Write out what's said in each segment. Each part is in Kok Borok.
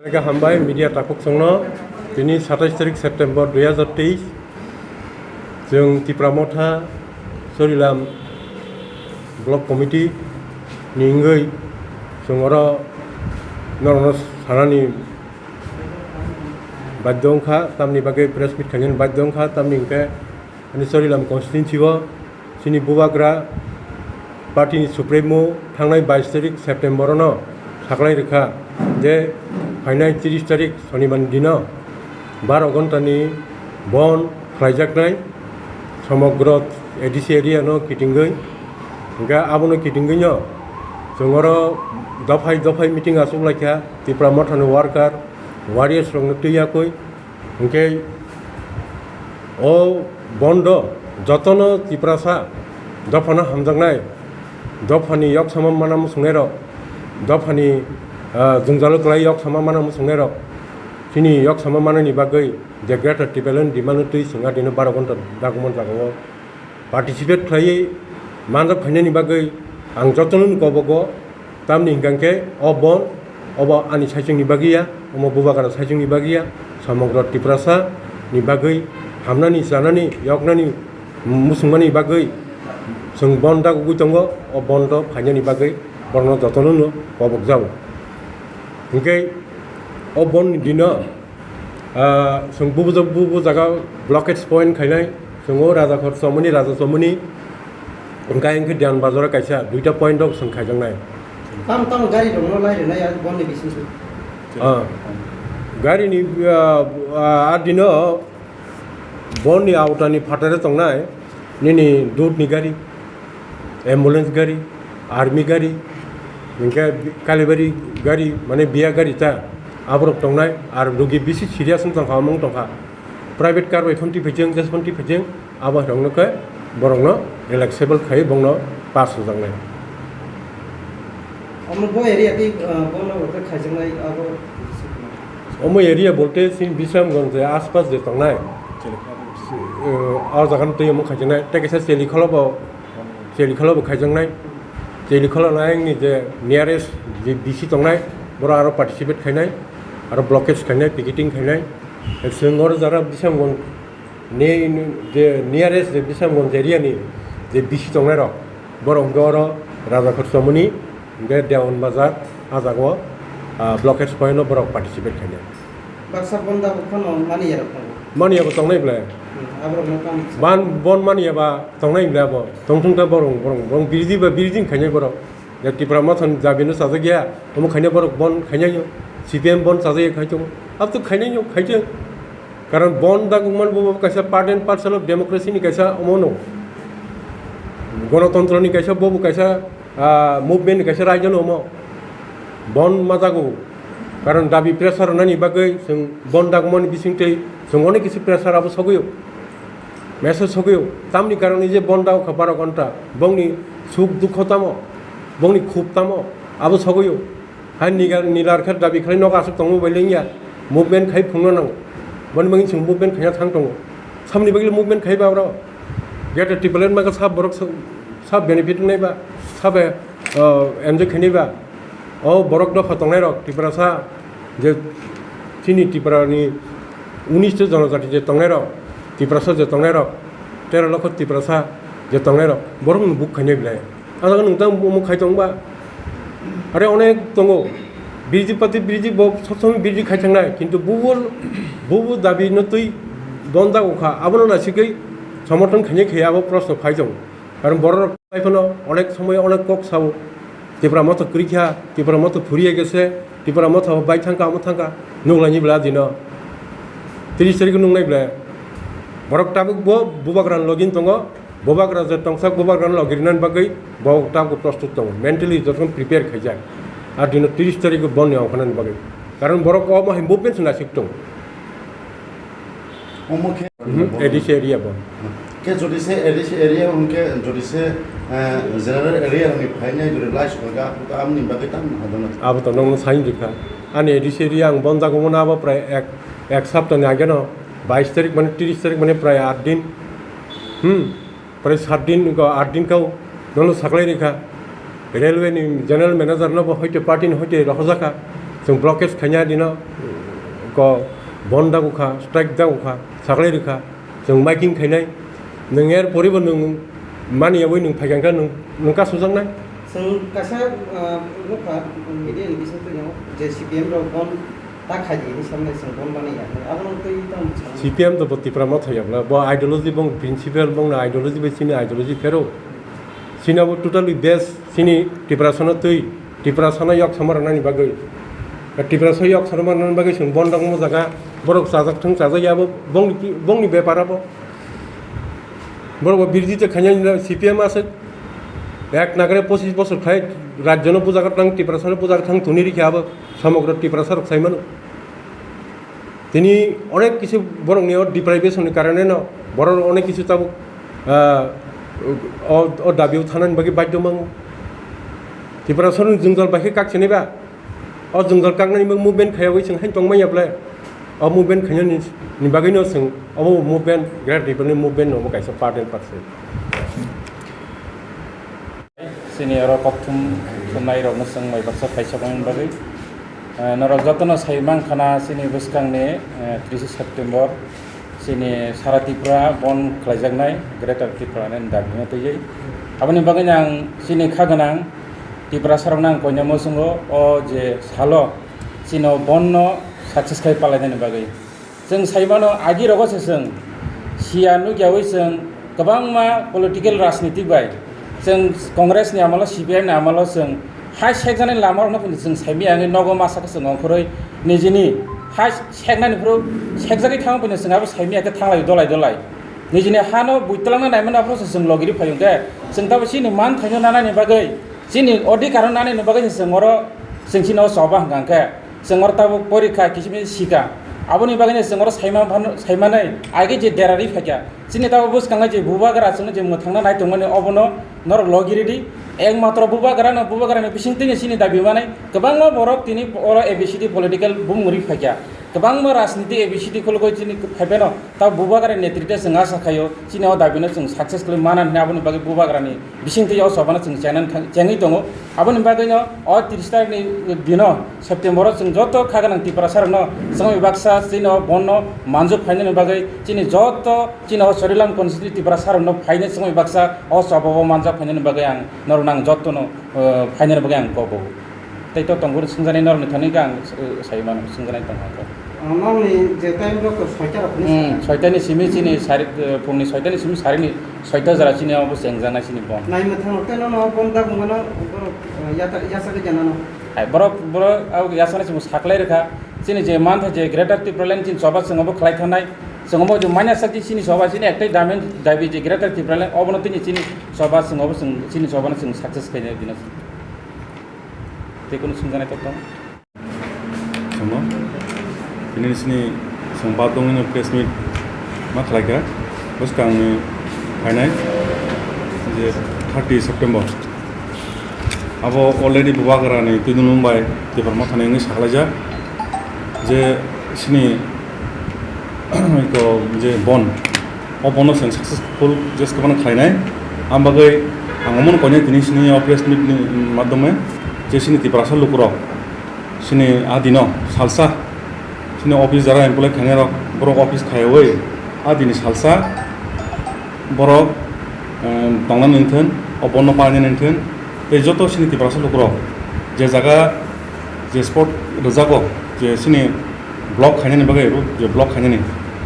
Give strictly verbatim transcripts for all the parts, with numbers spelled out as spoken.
Hambai media takhuk chwngno, tini satais tarik September dui hazar teis, chwng Tipra Motha Chorilam Block Committee ni wngwi chwng oro norokno sanani badhyo wngkha, tamni bagwi press meet khainani badhyo wngkha, tamni hwnkhe ani Chorilam constituency o chini bubagra party ni supremo thangnai bais tarik September no saklai rwkha je phainai tris tarik Sonibar ni dino baro ghonta ni bon khlaijaknai somogro A D C area no kitingwi, hwnkhe abono kitingwi no chwng oro dophai dophai meeting achuk laikha Tipra Motha ni worker, warriors rok no twi yakwi. Hwnkhe o bondo jotono Tiprasa dophano hamjaknai, dophani yok sama mana muchungnairok, dophani, ah, jwngjalo kwlai yok sama mana muchungnairok, chini yok sama manani bagwi je Greater Tipraland demand twi chwng adino baro ghonta dagumani jagao participate khlaiwi manjak phainani bagwi ang jotono ni kobogo, tamni hwnkha khe o bon obo ani saichungni bagwi ya, omo bubagra saichungni bagwi ya, somogro Tiprasa ni bagwi hamnani, chanani, yoknani, muchungmani bagwi chwng bon dagugwi tongo, o bon do phainani bagwi borokno jotono no kobok jago. Hwnkhe o bon ni dino Ah, chwng bubu, bubu jaga blockage point khainai, chwng o Raja Khor Chomoni, Raja Chomoni, hwnkhe, hwnkhe Diyan Bazar o kaisa, duita point o chwng khaijaknai. Tamo, tamo gari rokno lai rwnai, ah, bonni bisingtwi. Ah, gari ni, ah, ah, a dino bonni auto ni phataro tongnai, nini dut ni gari. Ambulance gari, army gari, hwnkhe Kalibari gari, mane biya gari ta, aborok tongnai, ar rugi bisi serious wng tongkha, omo wng tongkha. Private car bai phano twi phaijak, gas phano twi phaijak, abo hai rokno khe borokno relaxable khai bongno pass rwjaknai. Omo bo area tei, ah, bono bo khe khaijaknai abo. Omo area bolte chini Bisramganj je aspas je tongnai, eh, o jaga no twi omo khaijaknai, tei kaisa Chelikholo bo Chelikholo bo khaijaknai. Chelikholo no ayang ni je nearest je B C tongnai, boro aro participate khainai, aro blockage khainai, picketing khainai. Chwng oro jara Bisramganj ni je nearest je Bisramganj area ni je B C tongnai rok, borok hwnkhe oro Raja Khorchomoni, hwnkhe Dewan Bazar, ah jaga o, ah, blockage point o borok participate khainai. Baksa bon dagok phano mani yarok tongo. Mani yabo tongnai belai. Hmm, aborok no tamo sa. Ban bon mani yaba tongnai belai abo. Tongthung ta borong, borong, borong biridi ba biridi khainai borok. Ya Tipra Motha ni dabi no chajak ya. Omo khainai borok bon khainai yo. C P M bon chajak ya khai tongo. Ab to khainai yo, khai tongo. Karon bon dagok man bo kaisa part and parcel of democracy ni kaisa omo no. Gonotontro ni kaisa bo bo kaisa ah, movement ni kaisa raida no omo. Bon ma jago. Karon dabi pressure rwnani bagwi chwng bon dagmani bisingtwi chwng onek kisi pressure abo sogwi o. Message sogwi o. Tamni karon je bon dago kha baro ghonta. Bongni suk dukho tamo. Bongni khub tamo. Abo sogwi o. Hai nigar, nilar khe dabi khlai nok aswk tongma bai lengya. Movement khai phungna nango. Boni bagwi chwng movement khaina thang tongo. Samni bagwi movement khai ba oro. Greater Tipraland maga sa borok sa, sa benefit wngnai ba, sa be, uh, enjoy khainai ba. O borok dopha tongnai rok Tiprasa je chini Tripura ni unis ta jonojati je tongnai rok, Tiprasa je tongnai rok, tero lokho Tiprasa je tongnai rok, borok ni buk khainai belai. Ang nwng tang omo khai tong ba? Are onek tongo. Biriji party biriji bo sob somoi biriji khai thangnai, kintu bubo, bubo dabi no twi bon jago kha. Abono nasikwi somorthon khainai khe abo proshno phai tongo. Karon borok rok phai phano onek somoi onek kok sao. Tipra Motha kwrwi kha, Tipra Motha phuriya gese, Tipra Motha bai thangka, amo thangka. Nukla ni bela dino. Tris tarik nuknai bela. Borok tabuk bo bubagra login tongo. Bubagra je tongsak bubagra no logi rinani bagwi bo tabuk prostut tongo, mentally jotono prepare khaijak. Ar dino tris tarik o bonni ongkhanani bagwi. Karon borok omo hai movement se naisik tongo. Omo khe Mhm, A D C area bo. Khe jodi se A D C area hwnkhe jodi se, eh, general area ni phainai jodi lai sokha, amni bagwi tamo hadono. Abo to nongno sain rikha. Ani A D C area ang bon jago mano abo prai ek, ek sapta ni age no, bais tarik mane tris tarik mane prai aat din. Hmm. Pore sat din ko aat din kau nono saklai rikha. Railway ni general manager no bo hoite party ni hoite rohorjakha. Chwng blockade khaina dino ko bon dago kha, strike dago kha, saklai rwkha, chwng miking khainai. Nwng er poribo nwng mani yawi nwng phaikang kha nwng, nwng ka sujaknai. Chwng kaisa, ah, nukha, media ni bising twi no je C P M rok bon ta khaidi hinwi samnai chwng bon mani ya. Abo no twi tamo chwng. C P M to bo Tipra Motha ya bla, bo ideology bong principle bong na ideology bai chini ideology phero. Chini abo totally base chini Tiprasano twi, Tiprasano yok sama rwnani bagwi. Tiprasa yok sama rwnani bagwi chwng bon rok mo jaga, borok chajak thung chajak ya bo bongni, bongni bepar abo. Borok bo birjita khaina C P M aswk ek nagare pochis bosor khai rajyono bujaga thang, Tiprasano bujaga thang tuni rikha abo somogro Tiprasa rok sai mano. Tini onek kisu borokni o deprivation ni karone no borok onek kisu tabuk, ah, o, o dabi o thanani bagwi baidhyo mango. Tiprasano jwngjal bai khe kakchini ba? O jwngjal kaknani bagwi movement khayogwi chwng haino tongmanya ble? O movement khainani ni bagwino chwng obo movement, Greater Tipraland movement no omo kaisa part and parcel. Chini oro kokthum thumnai rokno chwng bai baksa phaisoknani bagwi, eh, norok jotono sai mankha na chini bwskangni, eh, tris September chini sara Tripura bon khlaijaknai Greater Tipraland ni dabi no twiwi. Aboni bagwino ang chini kha gwnang Tiprasa rokno ang koinai muchungo o je salo chini o bon no success khai palainani bagwi. Chwng sai mano, agi rogo se chwng siya nukyawi chwng kwbangma political rajniti bai chwng Congress ni amalo, C P I M ni amalo chwng hai sekjaknai lama rokno phano chwng saimaya wngwi nogo masa khe chwng ongkhorwi nijini hai seknani phuru sekjagwi thangma phano chwng abo saimaya khe thanglaio dolai dolai. Nijini hano buitwlangna naimani aphuru se chwng logiri phaio hwnkhe chwng tabo chini manthaino nanani bagwi, chini odhikar-o nanani bagwi se chwng oro chwng chini o choba hwnkha hwnkhe. Chwng oro tabuk porikha kisimisa sika. Aboni bagwino chwng oro saima phano, saimanai age je derarwi phaikha. Chini tabuk bwskango je bubagra chwngno je mwthangna nai tongmani obono norok logi ridi. Ekmatro bubagrano, bubagrani bisingtwino chini dabi manai kwbangma borok tini oro A B C D political bumung rwi phaikha. Kwbangma rajniti A B C D khulugwi chini phaiphano tabuk bubagrani netritwo chwng asa khaio chini o dabino chwng success khwlwi mana hwnwi aboni bagwi bubagrani bisingtwi o chobano chwng chengna thang-, chengwi tongo. Aboni bagwino o tris tarikni dino September-o chwng joto kha gwnang Tiprasarokno chwngwi baksa chini o bonno manjak phainani bagwi chini joto chini o Chorilam constituency Tiprasarokno phainai chwngwi baksa o chobao manjak phainani bagwi ang norokno ang jotono, eh, phainani bagwi ang kobo. Tei to tongphuru swngjaknai norokni thani khe ang, eh, sai mano, swngjaknai tongkha khe. Ah, norokni je time rok to soita rok hinwi Hmm, sakha. Soita ni simi chini sari, eh, phungni soita ni simi sarini soita jora chini abo chengjaknai chini bon. Nai mwthang rok tei nono bon da bungano borok, eh, yata, yasa khe janano. Hai, borok, borok abo yasaknai chini saklai rwkha. Chini je mantha je Greater Tipraland chini choba chwng abo khlai thanai. Chwng abo je manya sak chini choba chini ektai damen dabi je Greater Tipraland obono tini chini choba chwng abo chwng chini chobano chwng success khainai bino. Tei kunu swngjaknai tok tong? Somo, tini sini songba tongwino press meet ma khlaikha, bwskangni phainai je thirty September. Abo already bubagrani twidulung bai Tipra Mothani wngwi saklaijak je sini iko je bon, o bono chwng successful jes kwbangno khlainai. Ang bagwi ang omono koinai tini sini o press meet ni madhyome je sini Tiprasa lukurok sini a dino salsa sini office jara employee khainai rok borok office khaiwi a dini salsa borok, eh, tongna nangthun, o bono paina nangthun, tei joto sini Tiprasa lukurok je jaga je spot rwjago je sini block khainani bagwi ro-, je block khainani.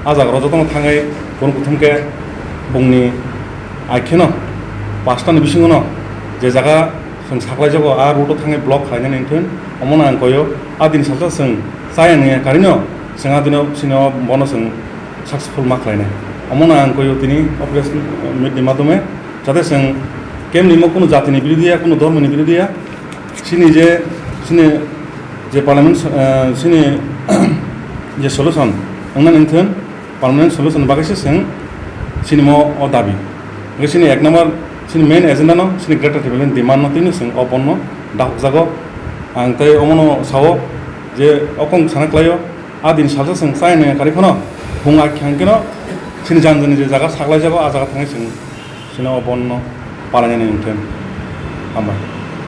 A jaga rok jotono thangwi borok kuthum khe bongni aikheno pasta ni bisingo no je jaga chwng saklaijago a road o thangwi block khlainani wngthun omono ang koyo a dini salsa chwng chaya nangya karino chwng a dino sini o bono chwng successful ma khlainai. Omono ang koyo tini o press meet ni madhyome jate chwng kemni mo kunu jatini birodhiya, kunu dhormoni birodhiya, Chini je, chini je parliament, eh, chini je solution, wngna nangthun, permanent solution bagwi se chwng chini mo o dabi. Hwnkhe chini ek number, chini main agenda no, chini Greater Tipraland demand no tini chwng o bon no dakhokjago. Ang tei omono sao je o kong sana khlaio, a din salsa chwng chai nangya kari phano, phung akhang keno, chini jani jani je jaga saklaijago, a jaga thangwi chwng chini o bon no palainani nangthun. Hambai.